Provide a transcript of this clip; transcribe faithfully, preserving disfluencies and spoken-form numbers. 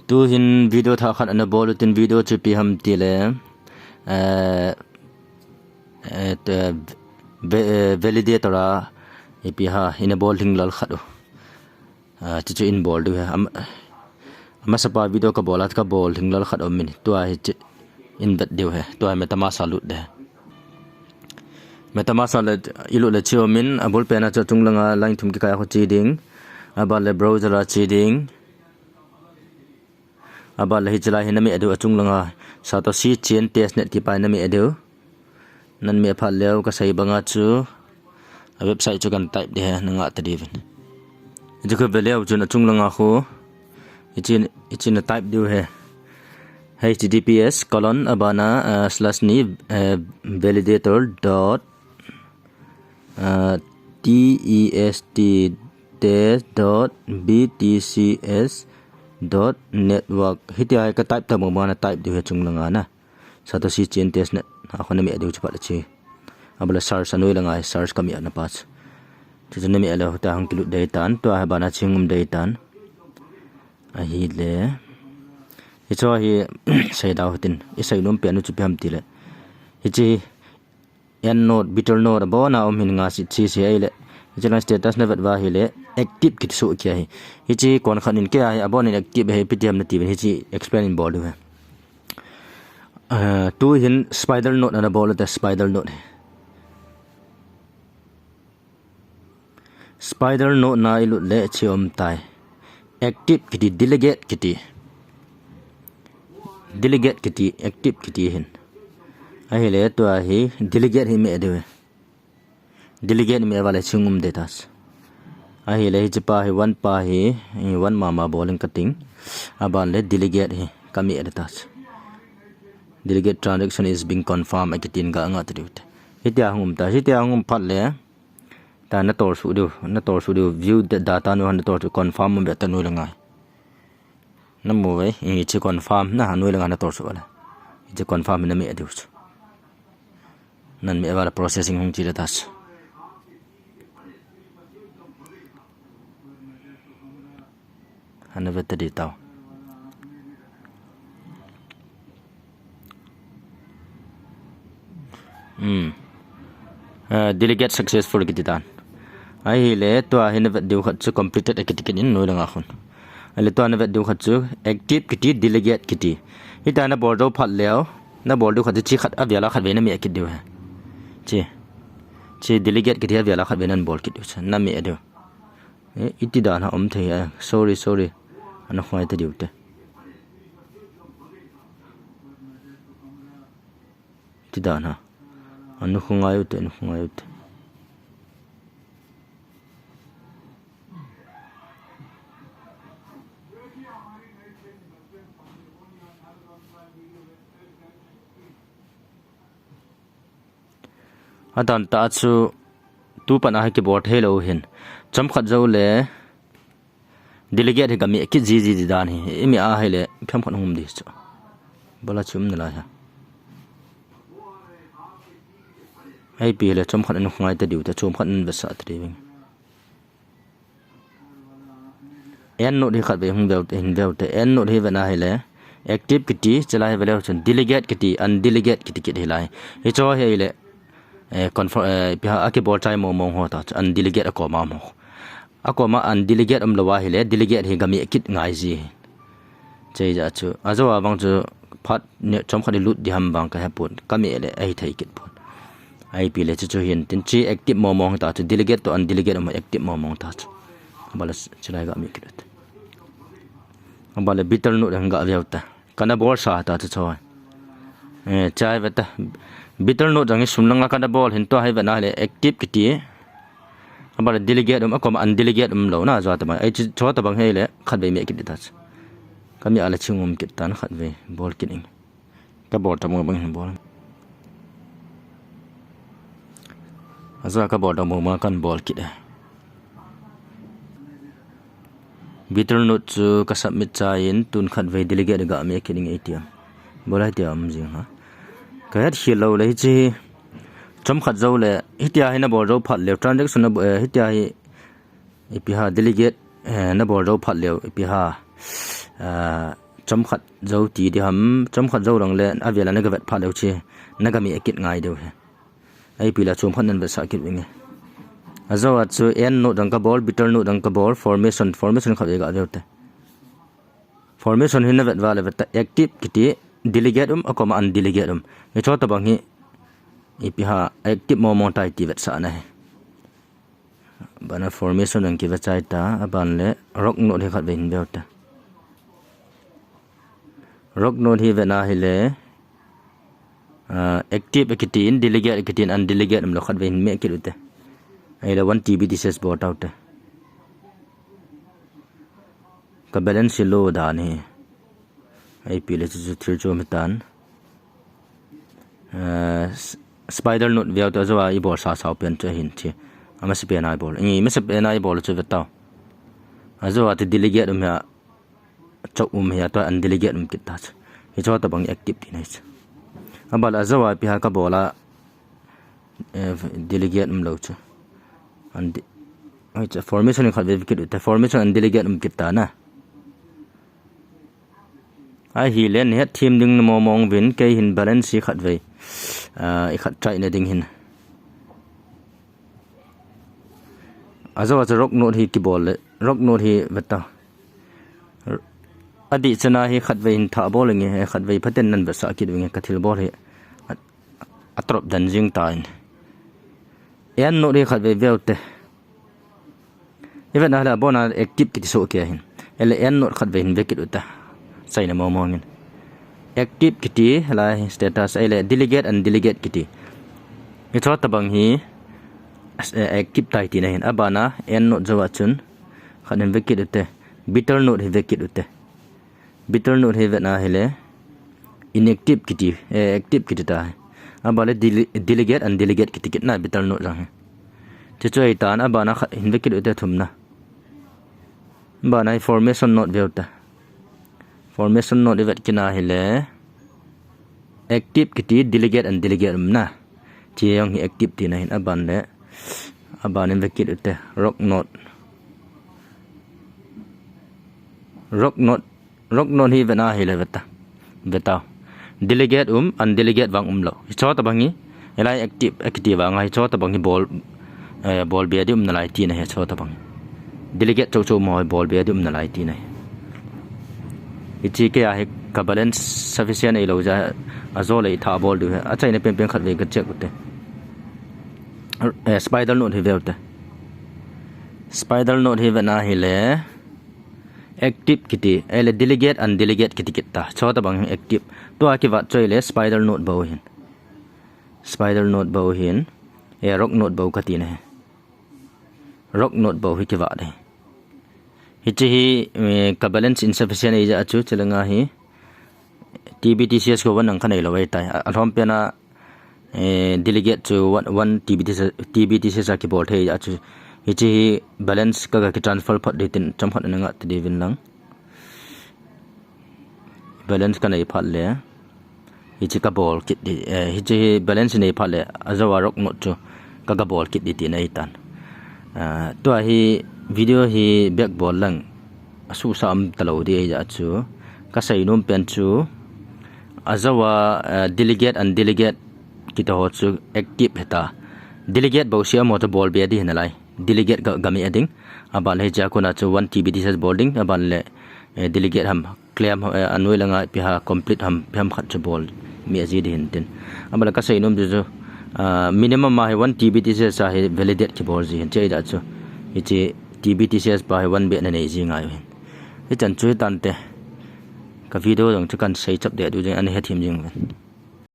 Tuhin video thah khat ana bol u tin, video chu ipi ham tile, eh, eh, te, ve-, eh, validator a ipi ham ina bol lhinglel khat u. Ah, chuchu in bol diu ahi. Am-, amasapa video kabol a, kabol lhinglel khat um in. Tua hi chu in vet diu ahi. Tua hi MetaMask a lut ding. MetaMask a le, ilut le chu um in, abul pen a chu achung langa line thum kikai a khu che ding. Aban le browser a che ding. Aban le hiche lai hi na meh diu, achung langa Satoshi Chain Testnet ti pa hi na meh diu. Nan meh phat leu kasei banga chu a website chu kan type ding ahi, na ngah ta diuvin. Hichu khu ve leu chun achung langa khu hiche, hiche na type diu ahi. H T T P S colon abana, ah, slash ni, eh, validator dot, ah, T E S T test dot B T C S dot network. Hitia hi ka type ta bang banga na type diu ahi achung langa na. Satoshi Chain Testnet. A khu na meh diu chu phat le che. Abul le search a noi langa hi search ka meh na pa chu. Chuchu na meh leu hitia hung kilut ding ahitan. Tua hi bana che hung um ding ahitan. Ahile. Hichu hi sei dau hitin. I sei nom pen u chu ipi ham tile. Hiche N node, bitter node, abon a um hin nga si, si, si ahile. Hiche lang status na vet uva ahile. Active kiti soh kit ahi. Hiche kon khat in kei a hi, abon in active ahi, ipi ti ham nati uvin, hiche explain in bol diu ahi. Ah, tuhin spider node ana bol u te, spider node hi. Spider node na ilut le che um tai. Active kiti, delegate kiti. Delegate kiti, active kiti hin. Ahile tua hi, delegate hi meh diu ahi. Delegate meh uva le che hung um ding ahitai. Ahile hiche pa hi one pa hi, eh, one mama bol inge kating. Aban le delegate hi ka meh ding ahitai. Delegate transaction is being confirmed akitin ga ngah ta diu te. Hitia hung um tai, hitia hung um phat le. Tua na tol suh diu, na tol suh diu, view da-, data nu han na tol suh confirm um ve ta noi langa. Na mu uve, hiche confirm na, noi langa na tol suh le. Hiche confirm na meh diu chu. Nan meh uva le processing hung che ding ahitai. Ana ve ta ding tau. Hmm. Ah, delegate successful kiti tan. Ahile tua hi na vet diu khat chu completed akiti kit in noi langa khun. Ahile tua na vet diu khat chu active kiti, delegate kiti. Hitia na bol jou phat leu, na bol diu khat chu che khat avel a khat vei na meh kit diu ahi. Che. Che delegate kiti avel a khat vei nan bol kit diu chu. Na meh diu. Eh, iti dan ham um thei a. Sorry, sorry. Ana khungai ta diu te. Iti dan ham. Ana khungai u te, ana khungai u te. Adan tah chu tu pan a hi kibol thei lou hin. Chomkhat jou le delegate hi ga meh kit jiji di dan hi. I meh a hile chomkhat hung um di chu. Bol a chu um nalai ha. Ipi hile chomkhat in khungai ta diu te, chomkhat in vetsah ta diu vin. N node hi khat vei hung veu te, hin veu te. N node hi ve na hile active kiti, chulai hi ve leu chun delegate kiti, undelegate kiti kit hilai. Hicho hi hile, eh, confirm, eh, ipi ham, akibol chai mong mong ho ta, undelegate akoma mo. Akoma undelegate um lou a hile, delegate hi ga meh kit ngai ji. Che ja chu. Ajou a vang chu phat ne chomkhat i lut di ham vang ka he pon. Ka meh le ahi thei kit pon. Ipi le chu chu hin tin che active mong mong ta chu delegate to undelegate um active mong mong ta chu. Abala chulai ga meh kit. Abala bitter node ga veu ta. Kana bol sa ta chu choi. Eh, chai ve ta. Bitter node jong hi sum langa kana bol hin tua hi ve na le active kiti. Abala delegate um, akoma undelegate um lou na, ajou ta bang. Ai chu, chu ta bang hile khat vei meh kit ta chu. Ka meh a le che hung um kit tan khat vei bol kit ing. Ka bol ta bang bang hin bol. Ajou ka bol ta bang bang kan bol kit e. Bitter node chu ka submit chai in tun khat vei delegate ga meh kit ing iti am. Bol a hitia um jing ha. Ka het khel lou le hiche. Chomkhat jou le hitia hi na bol jou phat leu transaction na bo-, eh, hitia hi ipi ham delegate, eh, na bol jou phat leu ipi ham. Ah, Chomkhat jou ti ding ham, chomkhat jou lang le avel a na ga vet phat leu chu na ga meh kit ngai diu ahi. Ipi le chomkhat nan vetsah kit vinge. Ajou a chu AND NOT dang ka bol, BITTER NOT dang ka bol, formation, formation khat vei ga veu te. Formation hi na vet uva le vet ta, active kiti, delegate um, akoma undelegate um. Hicho tabang hi ipi ham, active mong mong tai ti vetsahna ahi. Abana formation dang kiva chai ta, aban le ROC NOT hi khat vei hin veu te. ROC NOT hi vena hile, ah, active akitin, delegate akitin, undelegate um lou, khat vei hin meh kit u te. Ahile one TBTCS bol tau te. Ka balance hi low dan ahi. Ipi le chu chu thil chu mi tan. Eh, s-, spider node veu te ajou a i bol sa sau pen chu ahin chi. Amasapen a i bol. I masapen a i bol chu ve tau. Ajou a ti delegate um hia, chou um hia, tua undelegate um kit ta chu. Hicho tabang active tina ahi chu. Abal ajou a ipi ham ka bol a, eh, delegate um lou chu. Unde-, ahi chu formation khat vei kit u te, formation undelegate um kit ta na. Ahile, na het them ding na mong mong uvin, kei hin balance hi khat vei, ah, i khat try na ding hin. Ajou a chu ROC node hi kibol le, ROC node hi ve ta. Adih chana hi khat vei hin tha bol inge, khat vei phaten nan vetsah kit u inge, ka thil bol hi a, a top dan jing tan. AND node hi khat vei veu te. I vet na le abona active kiti soh kei ahin. Ahile AND node khat vei hin ve kit u ta. Chaina mong mong in. Active kiti, hilai status, ahile delegate undelegate kiti. Hicho tabang hi, eh, active tai tina ahin. Abana AND node jou a chun khat hin ve kit u te. BITTER node hi ve kit u te. BITTER node hi vena hile inactive kiti, eh, active kiti ta ahi. Abale dele-, delegate undelegate kiti kit na BITTER node jong hi. Chuchu ahi tan, abana khat hin ve kit u te thumna. Abana hi formation node veu ta. Formation node i vet kit na hile active kiti, delegate undelegate um na. Chi jong hi active tina ahin, aban le, aban in ve kit u te, ROC node. ROC node, ROC node hi vena hile ve ta. Ve tau. Delegate um, undelegate vang um lou. Hicho tabang hi, hilai active, active vang a hicho tabang hi bol, eh, bol be ding um nalai tina ahi hicho tabang hi. Delegate chou chou mo bol be ding um nalai tina ahi. Hichi kei a hi ka balance sufficient ahilou jeh a, ajou le i tha bol diu ahi. Achaina pen pen khat vei ka check u te. Eh, spider node hi veu te. Spider node hi vena hile active kiti, ahile delegate undelegate kiti kit ta. Hicho tabang hi active. Tua kivat chu ahile spider node bou hin. Spider node bou hin. Eh, ROC node bou ka tina ahi. ROC node bou hi kivat ahi. Hichi hi, eh, ka balance insufficient ahi jeh a chu, chulanga hi TBTCS ko van ang ka nei lou ahi tai. A, alhom pen a, eh, delegate chu one, one TBTCS, TBTCS a kibol thei ahi jeh a chu. Hichi hi balance ka, ka ki transfer phot ding tin chomkhat ana ngah ta diu vin lang. Balance ka nei phat le, hichi ka bol kit ding, eh, hichi hi balance nei phat le, ajou a ROC node chu ka, ka bol kit ding tina ahi tan. Ah, tua hi video hi back bol lang, asuhsa um talou ding ahi jeh a chu. Ka seinom pen chu, ajou a, eh, delegate undelegate kiti ho chu active ahi ta. Delegate bou seh a mo chu bol be ding hi nalai. Delegate ga, ga meh ding. Aban le hichea kona chu one TBTCS bol ding. Aban le, eh, delegate ham, claim ham, eh, anoi langa ipi ham, complete ham, ipi ham khat chu bol meh ji ding hin tin. Aban le ka seinom chu chu, ah, minimum a hi one TBTCS a hi validate kibol ji hin. Hichi ahi jeh a chu. Hichi TBTCS pa hi one beh na nei ji ngai u hin. Hichan chu hi tante. Ka video jong chu kan sei chap deh diu jing, ana hethem jing uvin.